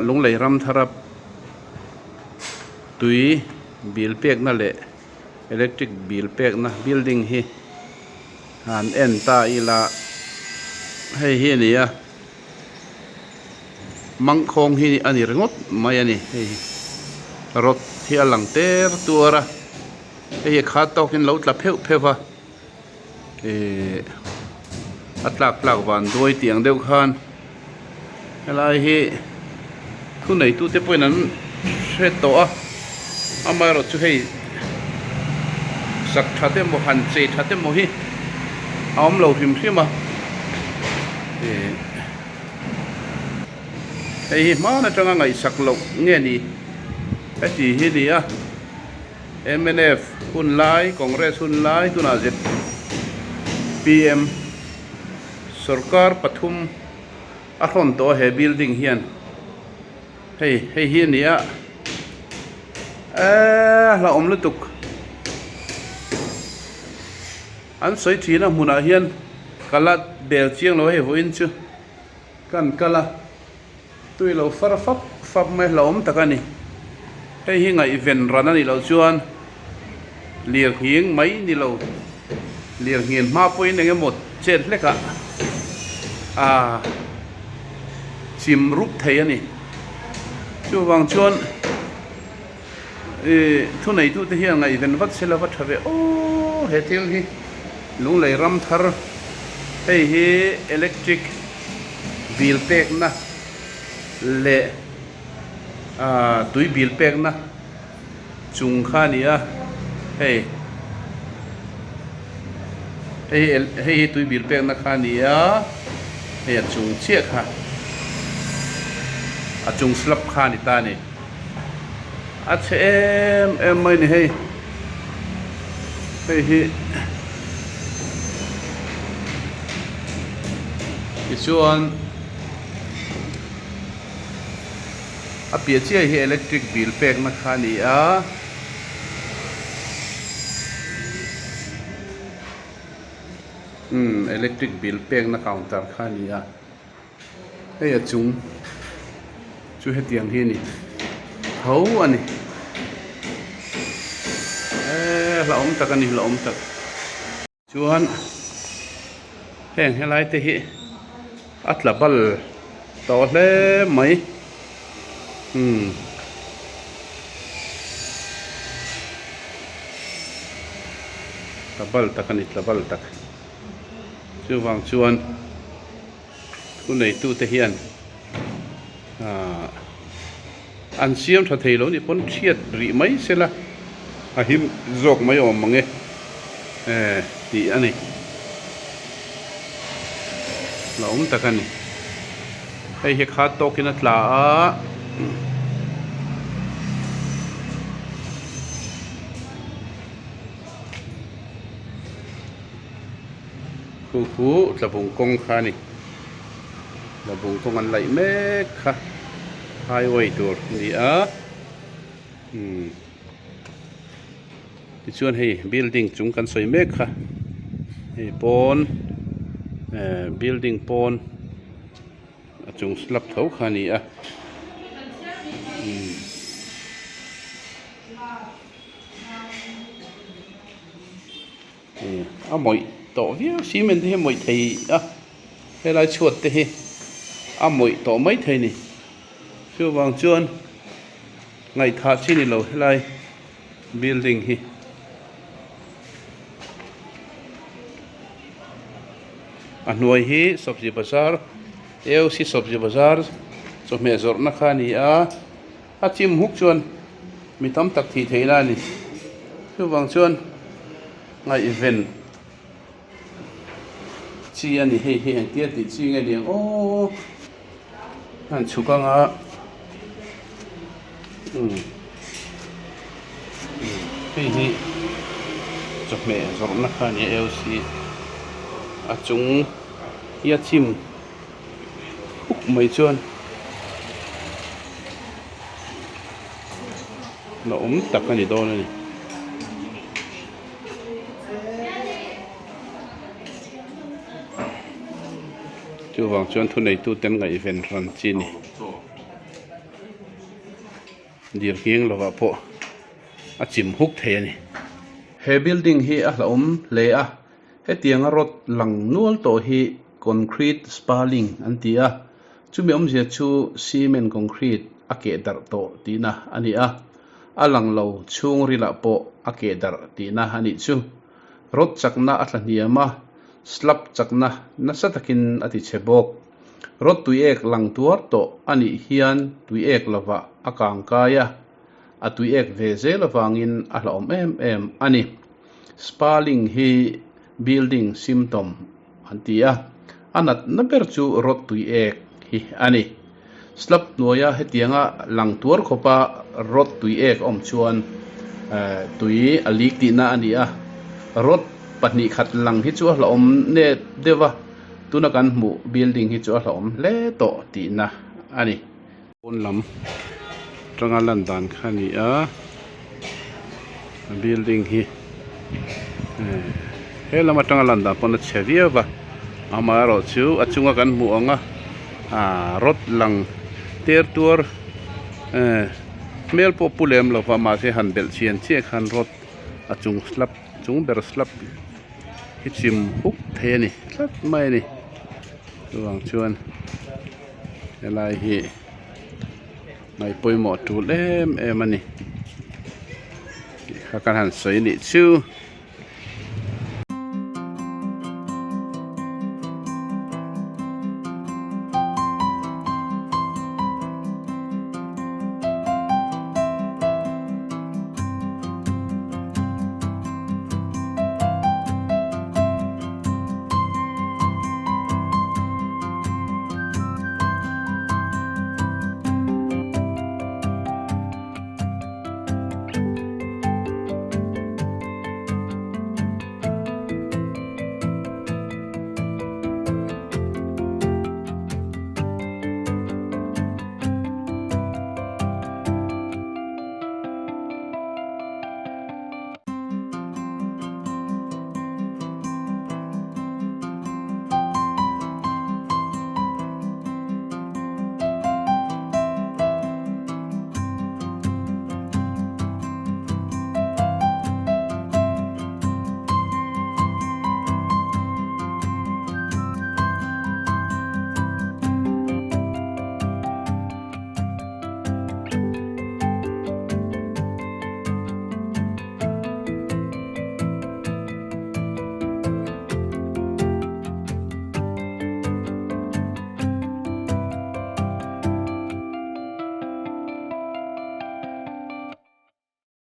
Lunglei Ramthara tui bill pekna leh electric bill pekna building hi han en ta ila hei hi a ni a mangkhawng hi a ni ringawt mai a ni hei hi rod hi a lang ter tuar a hei hi a khat tawkin lo tla pheuh pheuh va ihh a tlak tlak van duai tih ang deuh khan helai hi thu neitu te pawhin an hre tawh a amaherawh chu hei sak that emaw han chei that emaw hi a awm lo hrim hrim a ihh hei hi hman atanga ngaihsak loh nge ni heti hi a ni a. Mnf hun lai, Congress hun lai tunah zpm sorkar pathum a hrawn tawh a he building hian hei hei hi a ni a eee a hlauhawm lutuk an sawi thin a hmunah hian ka la bel chiang lo a hei vawiin chu kan kal a. Tui lo far fap fap mai hlauhawm tak a ni. Hei hi ngaihven ran a nih loh chuan lirnghing mai ni lo, lirnghin hma pawhin eng emaw chet hlek ah aa chim rup thei a ni. Chuvang chuan ih thuneitute hian ngaihven vat se lova tha ve aw he thil hi Lunglei ram thar hei hi electric bill pekna leh aaa tui bill pekna chung kha a ni a hei hei hei hi tui bill pekna kha a ni a hei a chung chiah kha a chung slab kha a ni ta a ni. A chhe em em mai ni hei hei hi tichuan a piah chiah hi electric bill pekna kha a ni a. Umm electric bill pekna counter kha a ni a. Hei a chung chu hetiang hi a ni tho a ni eee hlauhawm tak a ni hlauhawm tak chuan heng helai te hi a tla bal tawh hle mai umm tla bal tak a ni tla bal tak chuvang chuan. Thuneitute hian an siam tha thei lo nih pawn thiat rih mai sela a him zawk mai awm mang e tih a ni. La awm tak a ni. Hei hi khat tawkin a tla a. Khu khu tlabung kawng kha a ni tlabung kawng an laih mek kha highway tur a ni a umm tichuan hei building chung kan sawi mek kha hei pawn eh building pawn a chung slab tho kha a ni a umm. A mawih tawh viau cement te hi a mawih thei a helai chhuat te hi a mawih tawh mai thei a ni chuvang chuan ngaihthah chi ni lo helai building hi. A hnuai hi sabzi bazar AOC sabzi bazar chawhmeh zawrhna kha a ni a. A chim huk chuan mi tam tak thih theihna a ni. Chuvang chuan ngaihven chi a ni hei hi engtia tih chi nge ni ang aw han chhuk anga umm hei hi chawhmeh zawrhna kha a ni a AOC a chung hi a chim. Huk mai chuan la awm tak a ni dawn a ni. Chuvang chuan thuneituten ngaihven hran chi a ni. Dil nghing lovah pawh a chim huk thei a ni. He building hi a hlauhawm hle a, hetianga rod lang nual tawh hi concrete spalling an ti a, chumi awmzia chu cement concrete a keh darh tawh tihna a ni a, a lang lo chhungrilah pawh a keh darh tihna a nih chu. Rod chakna a tla hniam a, slab chakna nasa takin a ti chhe bawk. Rod tuiek lang tuar tawh a nih hian tuiek lovah a kang kai a, a tuiek ve zel avangin a hlauhawm em em a ni. Spalling hi building symptom an ti a, a natna ber chu rod tuiek hi a ni. Slab hnuaia hetianga lang tuar khawpa rod tuiek a awm chuan tui a leak tihna a ni a, rod pahnih khat lang hi chu a hlauhawm nep deuh a, tuna kan hmuh building hi chu a hlauhawm hle tawh tihna a ni. Pawn lam atanga lan dan kha a ni a, a building hi he lam atanga lan dan pawn a chhe viau va amaherawh chu a chunga kan hmuh ang a ah rod lang ter tuar eh hmel pawh pu lem lo va mahse han belh chhian chiah khan rod a chung slab chung ber slab hi chim huk thei a ni tlat mai a ni chuvang chuan helai hi ngaih pawimawh tul em em a ni tih kha kan han sawi a nih chu.